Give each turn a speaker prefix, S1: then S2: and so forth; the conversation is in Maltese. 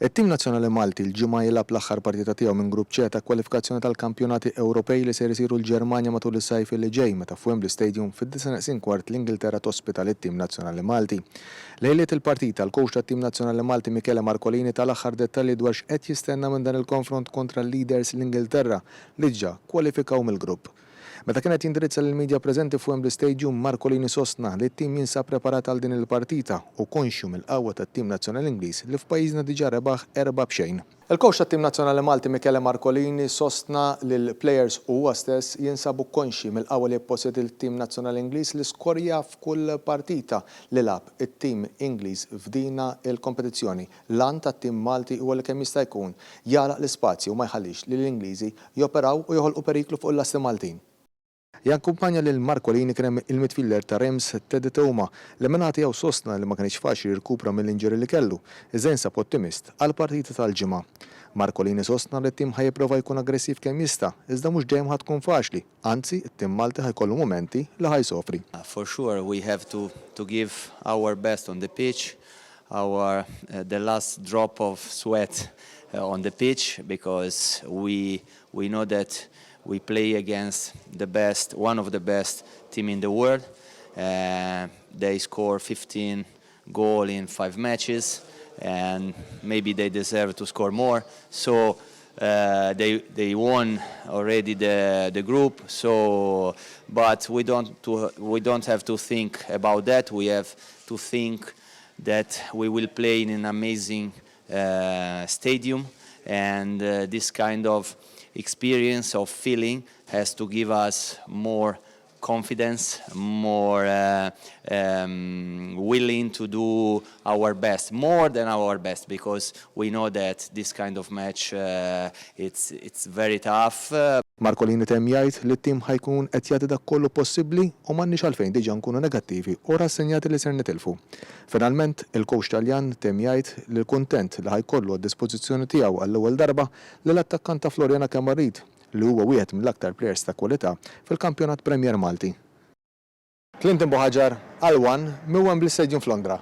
S1: It-tim nazzjonali Malti l-Ġimgħa jilgħab l-aħħar partita tiegħu minn Grupp C ta' kwalifikazzjoni tal-Kampjonati Ewropej li ser isiru l-Ġermanja matul is-sajf li ġej meta f'Wembley Stadium fid-disgħa neqsin kwart l-Ingilterra tospita lit-tim nazzjonali Malti. Lejliet il-partita, l-kowċ tat-tim nazzjonali Malti Michele Marcolini ta l-aħħar dettalji dwar x'qed jistenna minn dan il-konfront kontra l-leaders l-Ingilterra li diġà kwalifikaw mill-grupp. Meta kien qed jindirizza lill-media preżenti f'Wembley Stadium, Marcolini sostna li t-tim jinsab preparat għal din il-partita u konxju mill-qawwa tat-tim nazzjonali Ingliż li f'pajjiżna diġà rebaħ 4-0. Il-kowċ tat-tim nazzjonali Malti Michele Marcolini sostna li l-plejers u huwa stess jinsabu konxji mill-qawwa li jipposjedi t-tim nazzjonali Ingliż li skorja f'kull partita li lagħab it-tim Ingliż f'dina l-kompetizzjoni. L-għan tat-tim Malti huwa li kemm jista' jkun jagħlaq l-ispazji u ma jħallix lill-Ingliżi joperaw u joħolqu periklu fuq il-lasti Maltin. Jakkumpanja lil Marcolini kien hemm il-midfielder ta' Reims Teddy Teuma li min-naħa tiegħu sostna li ma kinitx faċli jirkupra mill-injury li kellu, iżda jinsab ottimist għall-partita tal-Ġimgħa. Marcolini sostna li t-tim ħa jipprova jkun aggressiv kemm jista', iżda mhux dejjem ħa tkun faċli, anzi t-tim Malti ħa jkollu mumenti li ħa jsofri.
S2: For sure we have to to give our best on the pitch, our the last drop of sweat on the pitch because we we know that we play against the best one of the best team in the world uh, they score 15 goal in five matches and maybe they deserve to score more so uh, they they won already the the group so but we don't to, we don't have to think about that we have to think that we will play in an amazing uh, stadium and uh, this kind of experience of feeling has to give us more confidence, more uh, um, willing to do our best, more than our best, because we know that this kind of match uh, it's it's very tough. Uh,
S1: Marcolini temm jgħid li t-tim ħa jkun qed jagħti dak kollu possibbli u m'għandniex għalfejn diġà nkunu negattivi u rassenjati li ser nitilfu. Finalment, il-kowċ Taljan temm jgħid li kuntent li ħa jkollu għad-dispożizzjoni tiegħu għall-ewwel darba lill-attakkant ta' Floriana Kemar Reid li huwa wieħed mill-aktar plejers ta' kwalità fil-Kampjonat Premier Malti. Clinton Buhagiar għal one minn Wembley Stadium f'Londra.